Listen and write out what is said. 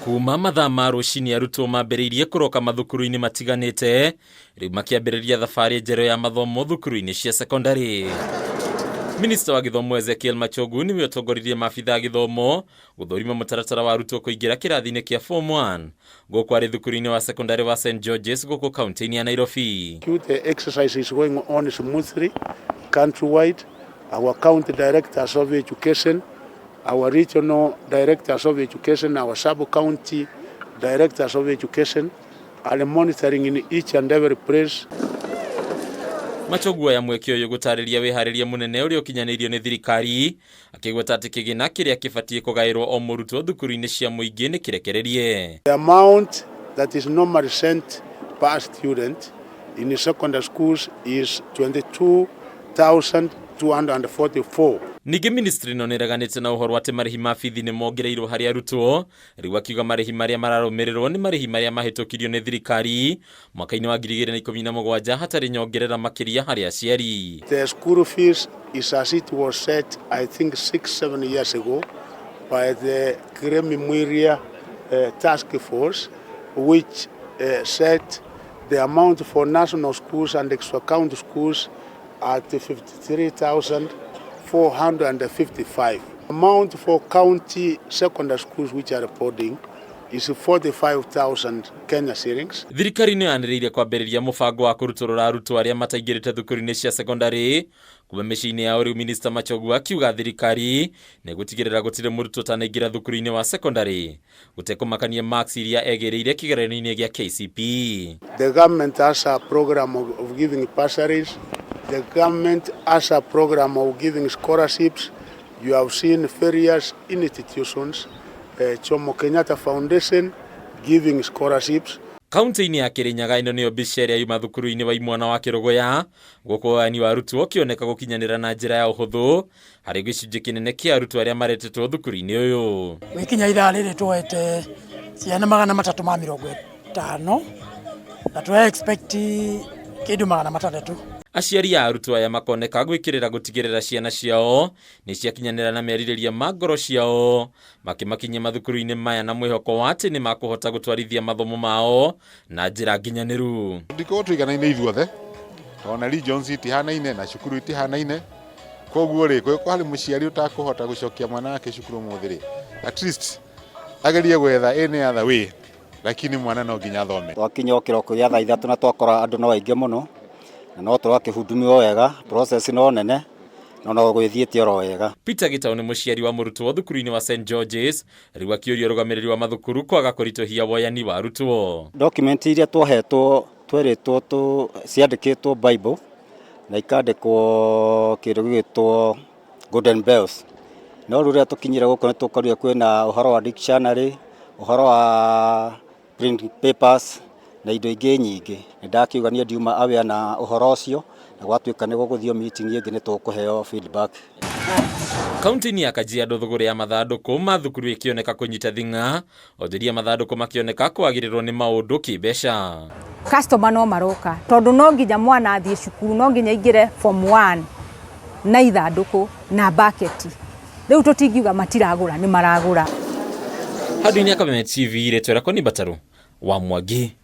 Kuma mathaa ma rũcinĩ arutwo mambĩrĩirie kũroka mathukuru-inĩ matiganĩte, rĩu makĩambĩrĩria thabarĩ njerũ ya mathomo thukuru-inĩ cia sekondarĩ. Minista wa gĩthomo Ezekiel Machogu nĩwe ũtongoririe maabitha a gĩthomo gũthũrima mũtaratara wa arutwo kũingĩra kĩrathi-inĩ kĩa Form 1 gũkũ arĩ thukuru-inĩ wa sekondarĩ wa St George's gũkũ kaunti-inĩ ya Nairobi. The exercise is going on smoothly countrywide. Our county directors of education, our regional directors of education, our sub-county directors of education are monitoring in each and every place. Machogu ya mweke ũyũ gũtarĩria wĩharĩria mũnene ũrĩa ũkinyanĩirio nĩ thirikari, akĩgweta atĩ kĩgĩna kĩrĩa kĩbatiĩ kũgaĩrwo o mũrutwo thukuru-inĩ cia mũingĩ nĩ kĩrekererie. The amount that is normally sent per student in secondary schools is 22,244. Ningĩ ministry ĩno nĩreganĩte na ũhoro atĩ marĩhi ma bithi nĩ mongereirwo harĩ arutwo, rĩu akiuga marĩhi marĩa mararũmĩrĩrwo nĩ marĩhi marĩa mahĩtũkirio nĩ thirikari mwaka-inĩ wa 2017 hatarĩ nyongerera makĩria harĩ aciari. The school fees is as it was set, I think, 6, 7 years ago by the Kilemi Mwiria task force, which set the amount for national schools and extra county schools at 53,455. Amount for county secondary schools which are reporting is 45,000 Kenya shillings. Thirikari nĩ yanĩrĩire kwambĩrĩria mũbango wa kũrutũrũra arutwo arĩa mataingĩrĩte thukuru-inĩ cia sekondarĩ kuma mĩciĩ-inĩ yao. Rĩu Minista Machogu akiuga thirikari nĩ gũtigĩrĩra gũtirĩ mũrutwo ũtanaingĩra thukuru-inĩ wa sekondarĩ gũtekũmakania marks iria egĩrĩire kĩgeranio-inĩ gĩa KCPE. The government has a program of giving bursaries. The government has a program of giving scholarships. You have seen various institutions, Jomo Kenyatta Foundation giving scholarships. Kaunti-inĩ ya Kirinyaga, ĩno nĩyo mbica ĩrĩa yuma thukuru-inĩ wa imwana wa Kĩrũgũya, gũkũ woyani wa arutwo ũkĩoneka gũkinyanĩra na njĩra ya ũhũthũ harĩ gĩcunjĩ kĩnene kĩa arutwo arĩa maretetwo thukuru-inĩ ũyũ. Gwikinya ithaa rĩrĩ tuoete ciana 350 na tũra expect kĩndũ 600. Aciari a arutwo aya makoneka gwĩkĩrĩra gũtigĩrĩra ciana ciao nĩ ciakinyanĩra na merirĩria ma ngoro ciao, makĩmakinyia mathukuru-inĩ maya na mwĩhoko wa atĩ nĩ makũhota gũtwarithia mathomo mao na njĩra nginyanĩru. Ndikorwo tũiganaine ithuothe, tondũ na regions itihanaine na cukuru itihanaine. Koguo rĩ, kũngĩkorwo harĩ mũciari ũtakũhota gũcokia mwana wake cukuru ũmũthĩ rĩ, at least agerie gwetha any other way, lakini mwana no nginya athome. Twakinya o kĩroko gĩa thaa 3 na twakora andũ no aingĩ mũno, na no tũrakĩhudumiwo wega, process no nene, no no gwĩthiĩte oro wega. Peter Gitau nĩ mũciari wa mũrutwo thukuru-inĩ wa St George's, rĩu akĩũria ũrũgamĩrĩri wa mathukuru kwaga kũritũhia woyani wa arutwo. Document iria twahetwo, twerĩtwo tũ ciandĩkĩtwo Bible na ikandĩkwo kĩndũ gĩgwĩtwo Golden Bells, no rĩu rĩrĩa tũkinyire gũkũ nĩ tũkorire kwĩna ũhoro wa dictionary, ũhoro wa print papers na indo ingĩ nyingĩ. Nĩ ndakiuga niĩ ndiuma aware na ũhoro ũcio, na gwatuĩka nĩ gũgũthio meeting ĩngĩ nĩ tũkũheo feedback. Kaunti-inĩ ya Kajiado, thũgũrĩ ya mathandũkũ ma thukuru ĩkĩoneka kũnyita thing'a, onjoria mathandũkũ makĩoneka kwagĩrĩrwo nĩ maũndũ kĩmbeca. Customer no maroka tondũ no nginya mwana athiĩ cukuru, no nginya aingĩre form 1 na ithandũkũ na bucket. Rĩu tũtingiuga matiragũra, nĩ maragũra. Handũ-inĩ ya Kameme TV, rĩtwa rĩakwa nĩ Mbataru wa Mwangi.